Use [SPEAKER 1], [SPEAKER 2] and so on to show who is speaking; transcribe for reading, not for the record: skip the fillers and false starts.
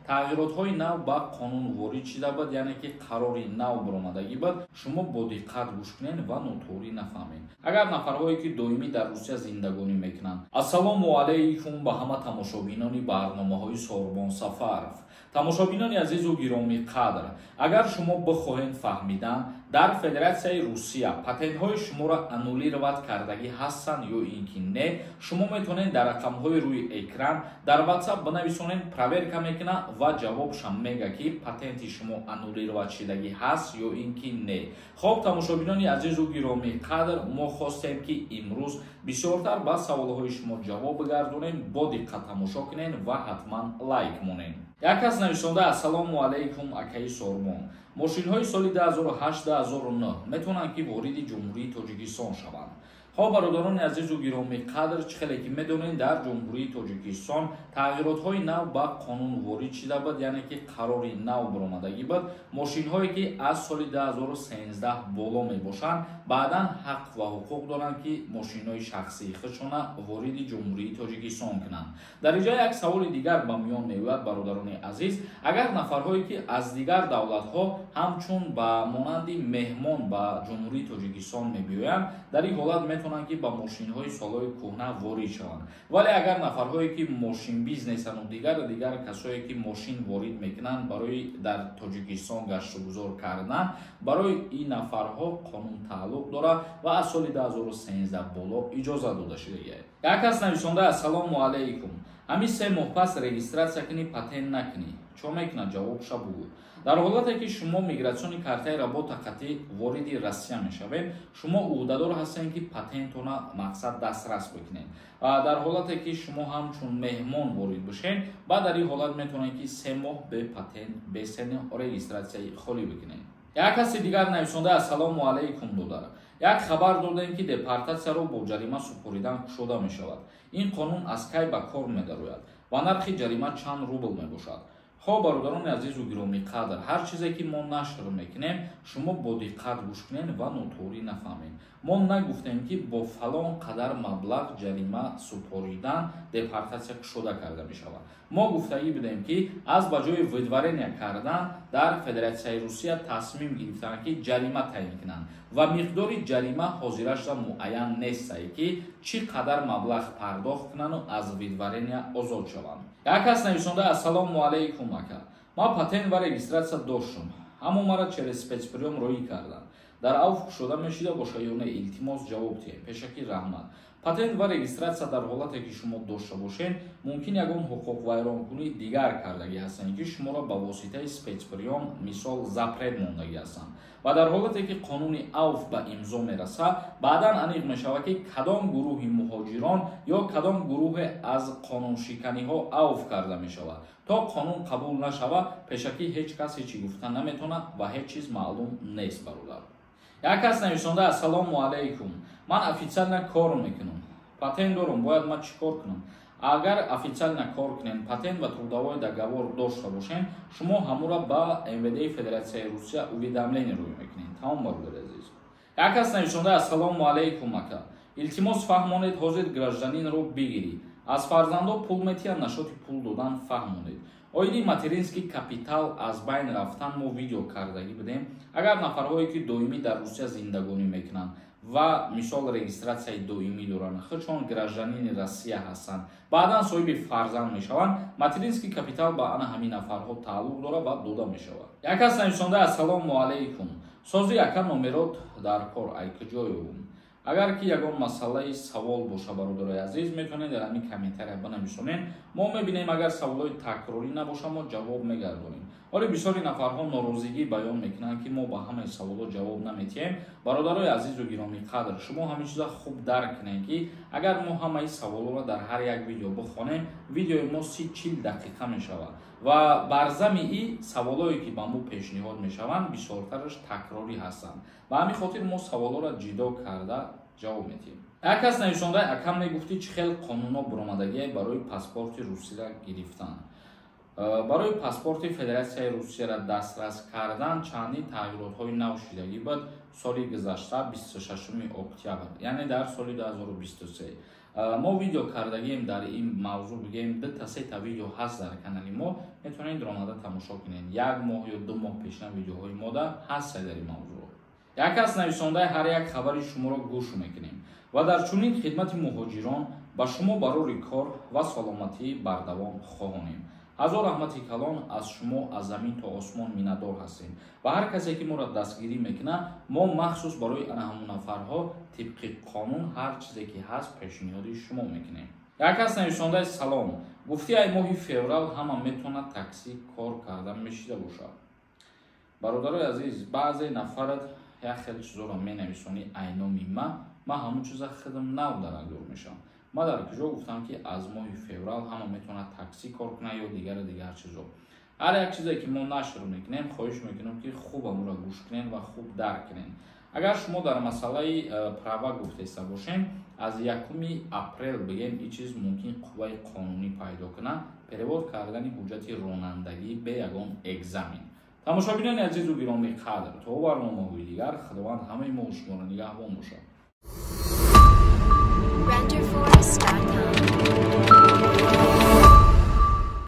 [SPEAKER 1] Тағйиротҳои нав ба қонун ворид шида буд, яъне ки қарори нав баромадагӣ буд. Шумо бо диққат гӯш кунед ва нотуғрӣ нафаҳмед. Агар нафарҳое ки доимӣ дар Русия зиндагонӣ мекунанд. Ассалому алайкум ба ҳама тамошобинони барномаҳои Сорбон Сафаров. Тамошобинони азизу гиромӣ қадр, агар шумо бихоҳед фаҳмидан, дар Федератсияи Русия патентҳои шуморо аннулировать кардагӣ ҳастанд ё ин ки не, шумо метавонед дар рақамҳои рӯи экран дар WhatsApp бинависонед, проверка мекунад ва ҷавобшам мега, ки патенти шумо аннулировать шидагӣ ҳаст ё ин ки не. Хоб, тамошобинони азизу гиромӣ қадр, мо хостем, ки имрӯз бисёртар ба саволҳои шумо ҷавоб бигардонем. Бо диққат тамошо кунед ва ҳатман лайк монед. Як кас нависонда: «Ассалому алайкум, акаи Сорбон, мошинҳои соли 2008-2009 метавонанд, ки вориди Ҷумҳурии Тоҷикистон шаванд?» Хоб, бародарони азизу гиромӣ қадр, чӣ хеле ки медонед, дар Ҷумҳурии Тоҷикистон тағйиротҳои нав ба қонун ворид шида буд, яъне ки қарори нав баромадагӣ буд. Мошинҳое ки аз соли 2013 боло мебошанд, баъдан ҳақ ва ҳуқуқ доранд, ки мошинҳои шахсии худшона вориди Ҷумҳурии Тоҷикистон кунанд. Дар инҷа як саволи дигар ба миён меояд, бародарони азиз: агар нафарҳое ки аз дигар давлатҳо ҳамчун ба монанди меҳмон ба Ҷумҳурии Тоҷикистон мебиёянд, дар ин ҳолат метавонанд, ки ба мошинҳои солҳои кӯҳна ворид шаванд. Вале агар нафарҳое ки мошин бизнесану дигар касое ки мошин ворид мекунанд барои дар Тоҷикистон гаштугузор кардан, барои ин нафарҳо қонун тааллуқ дорад ва аз соли 2013 боло иҷоза дода шудагист. Як кас нависонда: «Ассалому алайкум, ҳамин 3 моҳ пас регистрация кунӣ, патент накунӣ, чо мекунад? Ҷавобша бугӯ». Дар ҳолате ки шумо миграционный картаи работа қатӣ вориди Россия мешавед, шумо ӯҳдадор ҳастед, ки патентона мақсад дастрас бикунед. Ва дар ҳолате ки шумо ҳамчун меҳмон ворид бошед, баъд дар ин ҳолат метавонед, ки 3 моҳ бе патент, бе регистрацияи холӣ бикунед. Як каси дигар нависонда: «Ассалому алайкум, додар, як хабар додем, ки депортатсияро бо ҷарима супоридан кушода мешавад. Ин қонун аз кай ба кор медарояд ва нархи ҷарима чанд рубл мебошад?» Хоб, бародарони азизу гиромӣ қадр, ҳар чизе ки мо нашр мекунем, шумо бо диққат гӯш кунед ва нотуғрӣ нафаҳмед. Мо нагуфтем, ки бо фалон қадар маблағ ҷарима супоридан депортатсия кушода карда мешавад. Мо гуфтагӣ будем, ки аз ба ҷои выдворения кардан дар Федератсияи Русия тасмим гирифтанд, ки ҷарима таъин кунанд ва миқдори ҷарима ҳозирашда муайян нестае, ки чӣ қадар маблағ пардохт кунанду аз выдворения озод шаванд. Як кас нависонда: «Ассалому алайкум, ака, ман патент ва регистрация доштум, аммо мара через спецприём роӣ карданд. Дар АУФ кушода мешида боша ё не? Илтимос, ҷавоб диҳем. Пешакӣ раҳмат». Патент ва регистрация дар ҳолате ки шумо дошта бошед, мумкин ягон ҳуқуқвайронкунии дигар кардагӣ ҳастанд, ки шуморо ба воситаи спецприём, мисол, запрет мондагӣ ҳастанд. Ва дар ҳолате ки қонуни АУФ ба имзо мерасад, баъдан аниқ мешавад, ки кадом гурӯҳи муҳоҷирон ё кадом гурӯҳе аз қонуншиканиҳо АУФ карда мешавад. То қонун қабул нашавад, пешакӣ ҳеҷ кас ҳечи гуфта наметавонад ва ҳеҷ чиз маълум нест, бародар. Як кас нависонда: «Ассалому алайкум, ман официально кор мекунам, патент дорам, бояд ман чӣ кор кунам?» Агар официально кор кунем, патент ва трудовой договор дошта бошем, шумо ҳамура ба МВД Федератсияи Русия уведомление рӯй мекунед. Тамом, бародари азиз. Як кас нависонда: «Ассалому алайкум, ака, илтимос, фаҳмонед, ҳозир гражданинро бигирӣ, аз фарзандо пул метиҳанд, нашоти пул додан фаҳмонед». Оиди материнский капитал аз байн рафтан мо видео кардагӣ будем. Агар нафарҳое ки доимӣ дар Русия зиндагонӣ мекунанд ва, мисол, регистрацияи доимӣ доранд, худшон гражданини Россия ҳастанд, баъдан соҳиби фарзанд мешаванд, материнский капитал ба ана ҳамин нафарҳо тааллуқ дорад ва дода мешавад. Як кас нависонда: «Ассалому алайкум, сози ака, номерот дар кор, ай куҷоёвум?» Агар ки ягон масъалаи савол боша, бародарои азиз, метавонед дар ҳамин комментария бинависонед, мо мебинем. Агар саволҳои такрорӣ набоша, мо ҷавоб мегардонем. Ҳоле бисёри нафарҳо норозигӣ баён мекунанд, ки мо ба ҳамаи саволҳо ҷавоб наметиҳем. Бародарои азизу гиромӣ қадр, шумо ҳамин чиза хуб дарк кунед, ки агар мо ҳамаи саволҳоро дар ҳар як видео бихонем, видеои мо 30-40 дақиқа мешавад. Ва бар зами и саволҳое ки ба мо пешниҳод мешаванд, бисёртараш такрорӣ ҳастанд. Ба ҳамин хотир мо саволҳоро ҷидо карда ҷавоб медиҳем. Як кас нависонда: «Акам, мегуфтӣ, чӣ хел қонунҳо буромадагие барои паспорти русиро гирифтан?» Барои паспорти Федератсияи Русияро дастрас кардан чандин тағйиротҳои нав шудагӣ буд соли гузашта, 26 октябр, яъне дар соли 2023. Мо видео кардагием дар ин мавзӯъ, бигем, дута сета видео ҳаст дар канали мо, метавонед омада тамошо кунед. Як моҳ ё 2 моҳ пешина видеоҳои мода ҳаст дар ин мавзӯъ. Як кас нависондаи: «Ҳар як хабари шуморо гӯш мекунем ва дар чунин хидмати муҳоҷирон ба шумо барори кор ва саломатии бардавом хоҳонем. Ҳазор раҳмати калон аз шумо, аз замин то осмон миннатдор ҳастем ва ҳар касе ки моро дастгирӣ мекунад, мо махсус барои ана ҳамон нафарҳо тибқи қонун ҳар чизе ки ҳаст, пешниҳоди шумо мекунем». Як кас нависондаи: «Салом, гуфти ай моҳи феврал ҳама метавонад таксӣ кор карда мешида бошад». Бародарои азиз, баъзе нафарат як хел чизоро менависонӣ айноми ма, ман ҳамон чиза худам нав дарагдор мешавам. Ма дар куҷо гуфтам, ки аз моҳи феврал ҳама метавонад таксӣ кор кунад ё дигару дигар чизо? Ҳар як чизе ки мо нашр мекунем, хоҳиш мекунем, ки хуб амуро гӯш кунем ва хуб дарк кунем. Агар шумо дар масъалаи права гуфтеста бошем, аз 1 апрел, бигем, ин чиз мумкин қувваи қонунӣ пайдо кунад, перевод кардани ҳуҷҷати ронандагӣ бе ягон экзамен. Тамошобинони азизу гиромӣ қадр, то барномаҳои дигар Худованд ҳамаи мо шуморо нигаҳбон бошад.
[SPEAKER 2] Render Forest.